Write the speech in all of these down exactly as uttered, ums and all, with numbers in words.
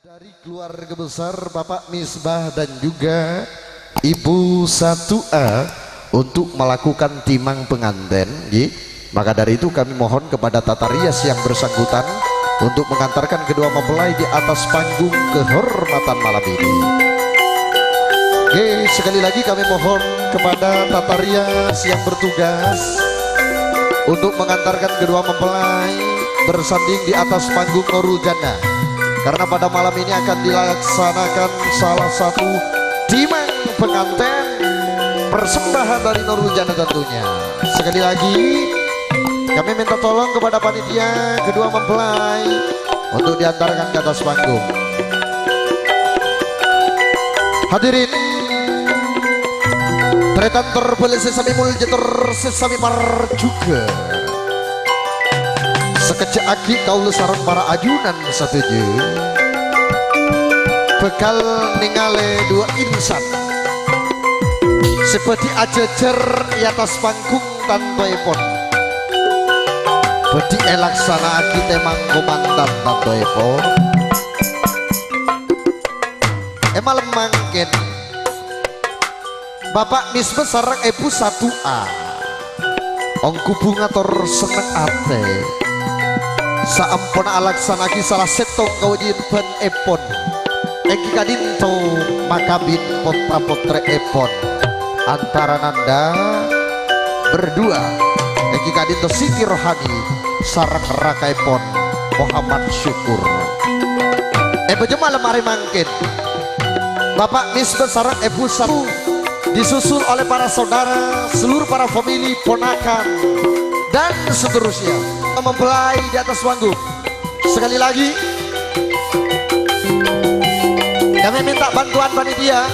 Dari keluarga besar Bapak Misbah dan juga Ibu Satu A untuk melakukan timang pengantin, nggih. Maka dari itu kami mohon kepada tata rias yang bersangkutan untuk mengantarkan kedua mempelai di atas panggung kehormatan malam ini. Oke, sekali lagi kami mohon kepada tata rias yang bertugas untuk mengantarkan kedua mempelai bersanding di atas panggung Nurul Jannah. Karena pada malam ini akan dilaksanakan salah satu timang pengantin persembahan dari Nurul Jannah tentunya. Sekali lagi, kami minta tolong kepada panitia kedua mempelai untuk diantarkan ke atas panggung. Hadirin, tarètan tor bhâlâ sè samè molja tor sè samè parjhughâ. Sakejjhâ' aghi' kaulâ sareng para ajunan sadhâjâ bhâkal nèngalè duwâ' insan sè bhâdhi ajhâjhâr è attas panggung tantoèpon. Bhâdhi èlaksana'aghi tèmang kamantan tantoèpon. È malem mangkèn, Bapa' Misbah sareng Èbhu Satu A ongghu bhunga tor senneng atè saamponna alaksana'aghi sala sèttong kawâjibhânnèpon, èngghi ka'dinto makabin potra-potrèèpon antarana bârdua, èngghi ka'dinto Siti Rohani sareng rakaèpon Muhammad Syukur. È bâjâ malem arè mangkèn, Bapa' Misbah sareng Èbhu Satu disusul oleh para saudara, seluruh para famili, ponakan, dan seterusnya. Mempelai di atas panggung. Sekali lagi, kami minta bantuan panitia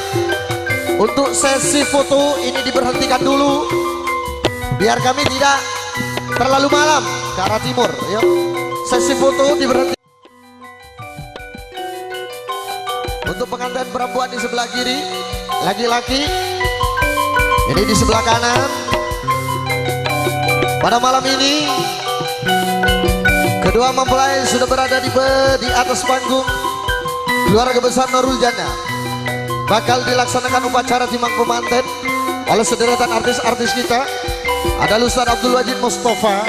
untuk sesi foto ini diberhentikan dulu, biar kami tidak terlalu malam ke arah timur, ya. Sesi foto diberhentikan. Untuk pengantin perempuan di sebelah kiri, laki-laki ini di sebelah kanan. Pada malam ini, kedua mempelai sudah berada di be-, di atas panggung keluarga besar Nurul Jannah. Bakal dilaksanakan upacara timang pemanten oleh sederetan artis-artis kita. Ada Al Ustadz Abdul Wajid Mustafa,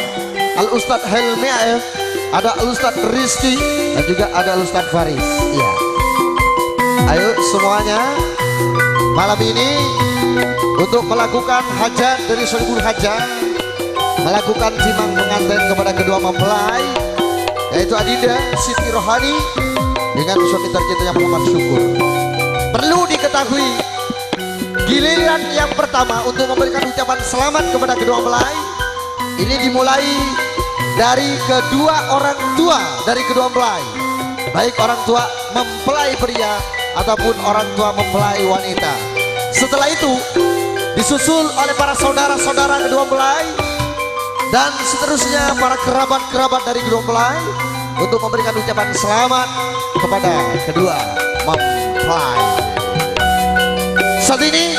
Al Ustadz Helmi A F, ada Al Ustadz Rizky, dan juga ada Al Ustadz Faris. Iya. Ayo semuanya, malam ini untuk melakukan hajat dari Sohibul Hajat, melakukan timang pengantin kepada kedua mempelai, yaitu Adinda Siti Rohani dengan suami tercintanya Muhammad Syukur. Perlu diketahui, giliran yang pertama untuk memberikan ucapan selamat kepada kedua mempelai ini dimulai dari kedua orang tua dari kedua mempelai, baik orang tua mempelai pria ataupun orang tua mempelai wanita. Setelah itu, disusul oleh para saudara-saudara kedua mempelai dan seterusnya para kerabat-kerabat dari kedua mempelai untuk memberikan ucapan selamat kepada kedua mempelai. Saat ini,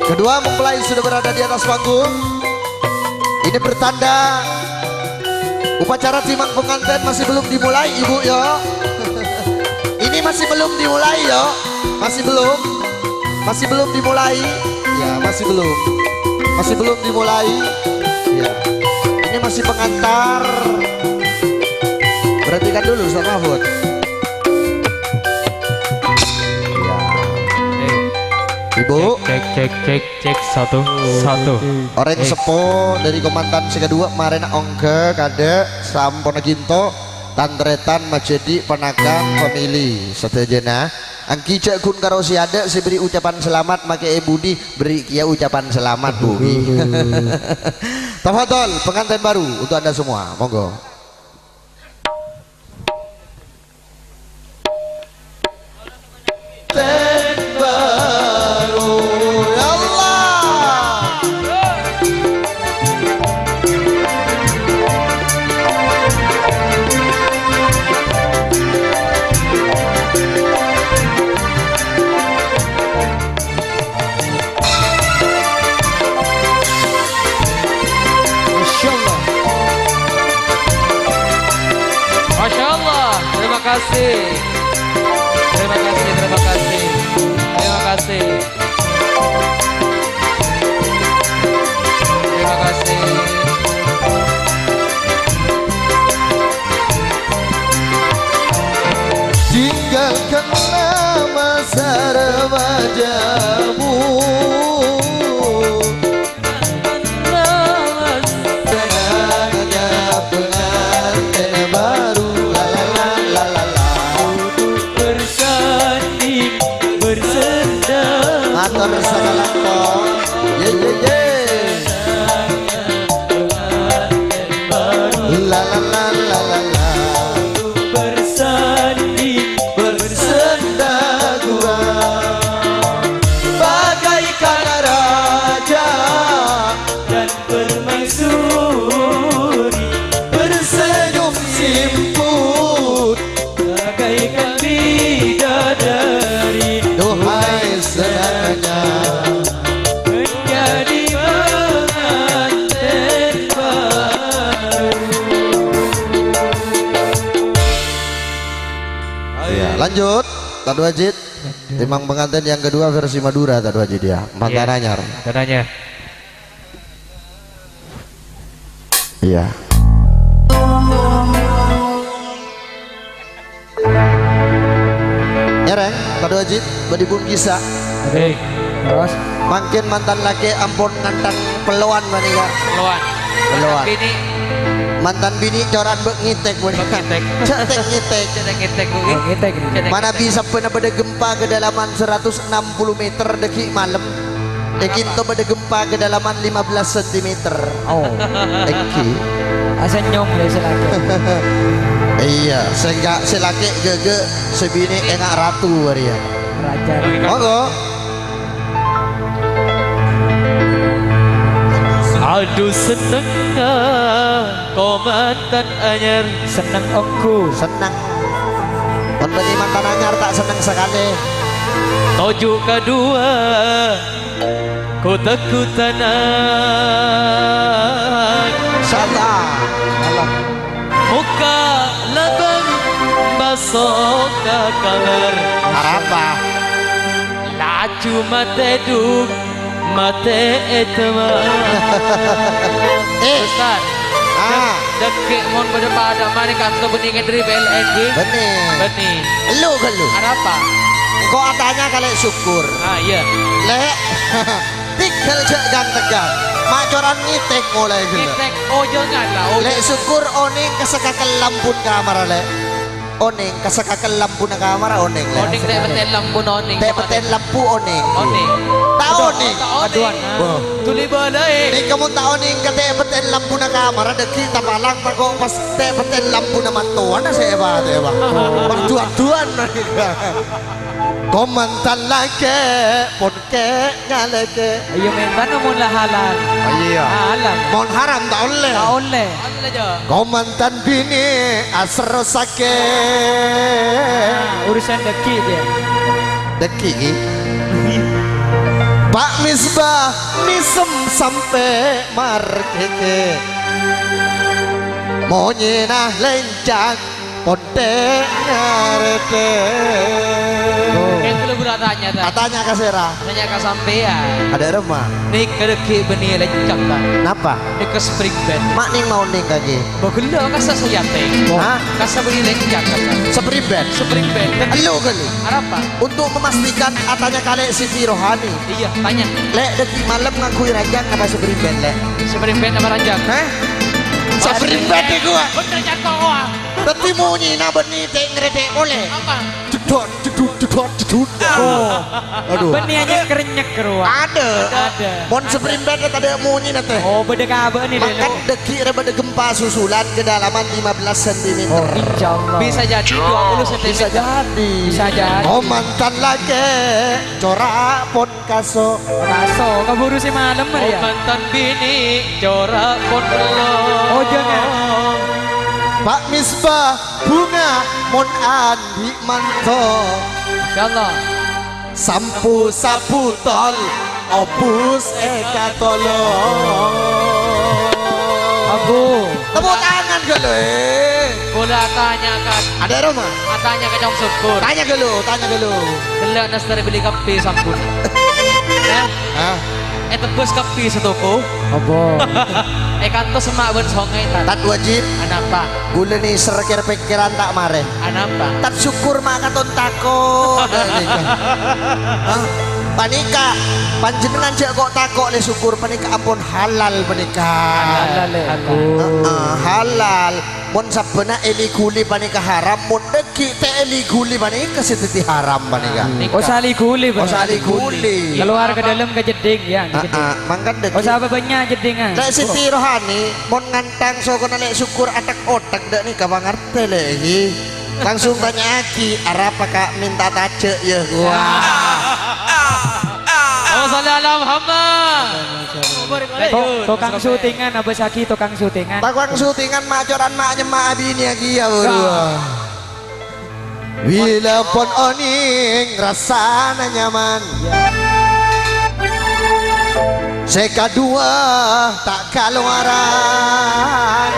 kedua mempelai sudah berada di atas panggung. Ini bertanda upacara timang pengantin masih belum dimulai, Ibu, yo. Ini masih belum dimulai, yo. Masih belum. Masih belum dimulai. Ya, masih belum. Masih belum dimulai. Ya. Ini masih pengantar. Perhatikan dulu, Ustaz Mahfud. Ya. Eh, Ibu. Cek, cek, cek, cek, cek. Satu, satu. Orèng seppo dâri kamantan sè kaduwâ marèna ongghâ kadâ' saamponna ghânto, tan-tarètan majhâdhi' ponakan famili sadhâjâna. Èngghi jhâ' ghun karo sè adâ' sè bherri' ucapan salamet makè è budi, bherri' kèya ucapan salamet, Bu. Tafadhol, pengantin baru untuk Anda semua, monggo. Masya Allah. Masya Allah. Terima kasih. Wajahmu. Senangnya pengantin baru. La, la, la, la, la, la. Bersanding, bersenda. Matur sakalangkong. Ye, ye, ye. La, la, la, la, la, la. Bersanding, bersenda gua. Bagaikan raja dan permaisuri. Bersenyum simpul. Bagaikan bidadari. Duhai senangnya. Menjadi pengantin baru. Iya, lanjut. Tadu Ajit. Timang pengantin yang kedua versi Madura, Tadu Ajit, ya. Mantan anyar. Mantan anyar. Iya. Ngereng, Tadu Ajit, bâdhi pun kisa. Oke, terus? Mangkèn mantan lakè' ampon ngantang pellowan, bânnè, Ka'? Pellowan. Pellowan. Mantan binè'. Mantan binè' coran bâ' ngètèk, bânnè. Bâ' ngètèk. Cè' tèk ngètèk. Cè' tèk ngètèk, Bu. Ngètèk. Cè' tèk ngètèk. Manabi sabbhânna bâdâ gempa kedalaman seratus enam puluh meter dâgghi' malem. È ka'dinto bâdâ gempa kedalaman lima belas sentimeter. Oh. Èngghi. Asenyum ya sè lakè'. Iyâ, sèngghâ sè lakè' ghâghâ, sè binè' ènga' ratu arèya. Raja. Monggo. Adu sennengnga, ko mantan anyar. Senneng ongghu. Senneng. Mon bânnè mantan anyar ta' senneng sakalè. Toju' kadhuwâ, ko-takotanan. Insyaallah. Mokka' labâng baso ka kamar. Arapa? Laju matè duk, matè ètemma. Eh. Ustaz. Ah. Dâgghi' mon bâdâ padâ manè kanto bânnè ngèdri P L N, ghi? Bânnè. Bânnè. Elu ghâllu. Arapa? Engko' atanya ka Lè' Sukur. Ah, iyâ. Lè'. Tèghâl jhâ' ghâng-tegghâng. Ma' coran ngètèk molaè ghellâ'. Ngètèk, ojongan la, ojongan. Lè' Sukur onèng ka sakakel lampuna kamarra, Lè'? Onèng ka sakakel lampuna kamarra onèng, Lè'? Onèng tè' pettèn lampuna onèng. Tè' pettèn lampu onèng. Onèng. Ta' onèng. Ta' onèng. Aduh, ana. Bâh. Dhuli bâlâi. Nèka mon ta' onèng ka tè' pettèn lampuna kamarra dâgghi' tapalang tako' pas tè' pettèn lampuna mattowana sè èpa-, sè èpa-. Pas duwân-duwân. Ko mantan lakè', pon kè' ngalèkè'. Iyâ, mènta mon la halal. Iyâ. Halal. Mon haram ta' ollè. Ta' ollè. Ko mantan binè' aserro sakè'. Nah, urusan dâgghi' dia. Dâgghi' ghi. Pak Misbah mèsem sampè' markèkè'. Monyèna lèncak. Kontè' ngarètè. Tuh. Kèng ghâllu buru atanya, ta? Atanya ka sèra? Atanya ka sampèyan. Adâ' remma. Nèka dâgghi' bânnè lèncak, ta? Napa? Nèka spring bed. Ma' nèng maonèng kakè. Bâ ghellâ' kassa' sayatè. Hah? Kassa' bânnè lèncak, kassa'. Spring bed. Spring bed. Elu ghâllu. Arapa? Untuk memastikan, atanya ka Lè' Siti Rohani. Iyâ, tanya. Lè', dâgghi' malem ngangghuy ranjang napa spring bed, Lè'? Spring bed napa ranjang? Hah? Spring bed nèko, ah. Bhender cangkok, wah. Dâddhi monyèna bânnè tè' ngrètè' polè. Apa? Jedot, jedut, jedot, jedut. Oh. Aduh. Bânnè nyèkrèk-nyèkrèk rowa. Adâ'. Adâ'. Mon spring bed tadâ' monyèna tè. Oh, bâdâ kabâ'na, Lè'. Mangkana dâgghi' rè bâdâ gempa susulan kedalaman lima belas sentimeter. Oh, insyaallah. Bisa jadi dua puluh sentimeter. Bisa jadi. Bisa jadi. Oh, mantan lakè', cora' pon kaso. Kaso, kabhuru sè malem, ya? Oh, mantan binè', cora' pon pello. Oh, jangan. Pak Misbah, bhunga mon andi' manto. Insyaallah. Sampo sabotol, obus èkatolo. Abu. Tepuk tangan ghâllu, eh. Kaulâ atanya ka. Adâ' remma? Atanya ka Cong Sukur. Tanya ghâllu, tanya ghâllu. Ghellâ' nastarè bellè kabbhi sampun. Hah? Hah? Ètebus kabbhi satoko. Apa? Èkantos emma' bân songay, Tan. Tan wajib. Anapa? Ghulâ nèser kèr-pèkkèran ta' marè. Anapa? Tan sokkor ma' katon tako'. Hah? Panèka, panjhennengngan jhâ' ko'-tako', lè, sokkor panèka ampon halal panèka. Halal, lè. Halal. Heeh, halal. Mon sabbhânna èli-ghuli panèka haram, mon dhâggi' ta' èli-ghuli panèka sè dhâddhi haram panèka. Nèka. Oh, sali-ghuli, Pak. Oh, sali-ghuli. Keluar ke dalam, ke jeding, ya, ke jeding. Ah, ah, mangkana dhâggi'. Oh, sabâ bânnya' jeding, ah. Lè' Siti Rohani, mon ngantang sokona lè' sokkor atek-otek, dhâ' nèka pangartè, lè', ghi. Langsung tanya'aghi, "Arapa, Ka', mènta tajâ', ya?" Wah. Allahumma shalli ala Muhammad. To-, tokang syutingan, abâsaghi tokang syutingan. Tokang syutingan macoran ma' nyemma' abiniyâ kèya, buru. Bilâ pon onèng rassana nyaman. Sè kaduwâ ta' kalowaran.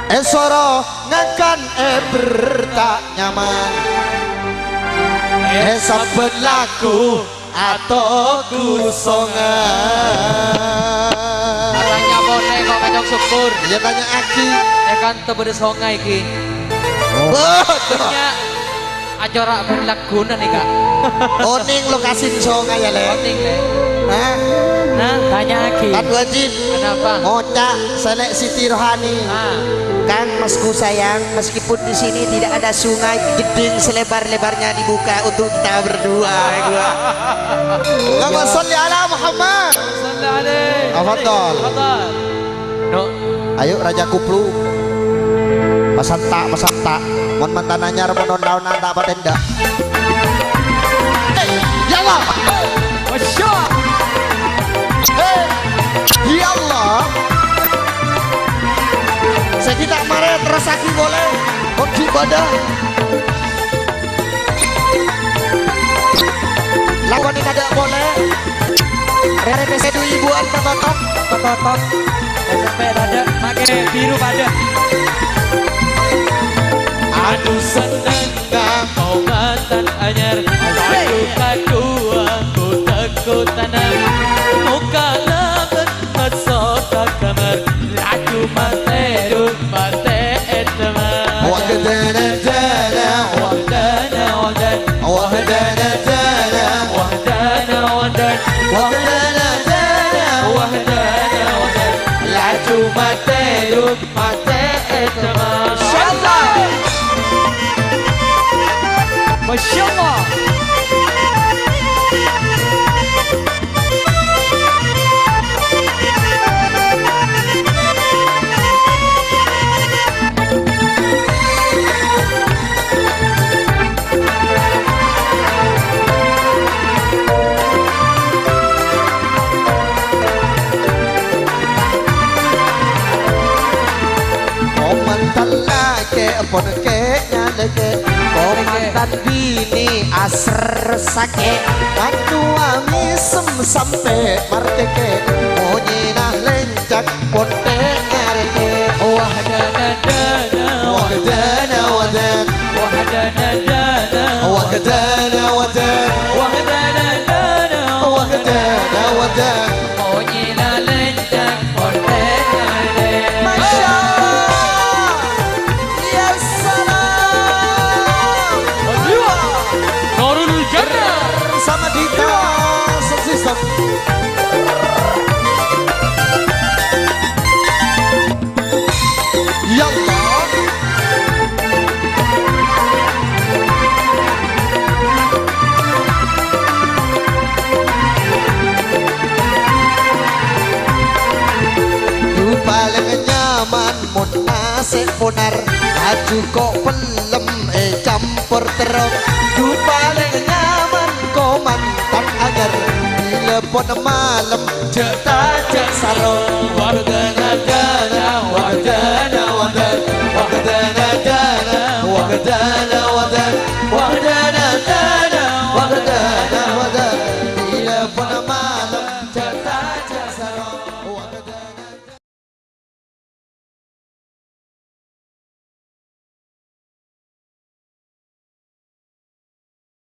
Èsoro ngakan èbher ta' nyaman. È sabbhân lagu Atogu songay. Tanya ponè kok kacong subur. Iyâ, tanya'aghi. È kanto bâdâ songay, ghi. Oh. Bâdâ. Nya, acora' bân laguna nèka. Onèng lokasi songay, ya, Lè'? Onèng, Lè'. Hah? Nah. Tanya'aghi. Kan wajib. Kenapa? Ngoca' sè lè' Siti Rohani. Ah. Kang, masku sayang, meskipun di sini tidak ada sungai, jeding selebar-lebarnya dibuka untuk kita berdua. Allahumma sholli ala Muhammad. Sholli alaihi. Tafadhal. Tafadhal. No. Ayo, Raja Kuplu. Pasanta', pasanta'. Mon mantan anyar, mon on-daonan ta' patèndhâ. Eh, ya Allah. Masya Allah. Eh, ya Allah. Sè ghi' ta' marè terrossaghi polè, mon ghi' bâdâ. Lakonè tadâ' polè. Rè-, rè-, pèssè du èbuwân tatotop, tatotop. Sampè' tadâ' makè biru padâ. Adu sennengnga kaulâ mantan anyar. Asik. Adu kaduwâ gu-tagu tanang. Mokka' labân maso' ka kamar. Laju matè du. Matè ètemma. Wah, dana, dana, wah, dana, wah, dana. Wah, dana, dana. Wah, dana, wah, dana. Wah, dana, dana. Wah, dana, wah, dana. Laju matè du, matè ètemma. Masya Allah. Masya Allah. Oman tallakè pon kè nyalèkè, oman tan binè asèr sakè', mantowa mèsem sampè' martèkè, monyèna lèncak pontè' ngarèkè. Wah, dana, dana, wah, dana, wah, dana. Wah, dana, dana. Wah, dana, wah, dana. Wah, dana, dana. Wah, dana, wah, dana. Monyèna lèncak pontè' ngarèkè. Masya Allah. Ya salam. Nurul Jannah. Sama Dita Sound System. Ya Allah. Du palèng nyaman mon nasè' ponar, laju ko' pellem ècampor terro. Du palèng nyaman ko' mantan anyar, bilâ pon malem jhâ' tajhâ' sarro.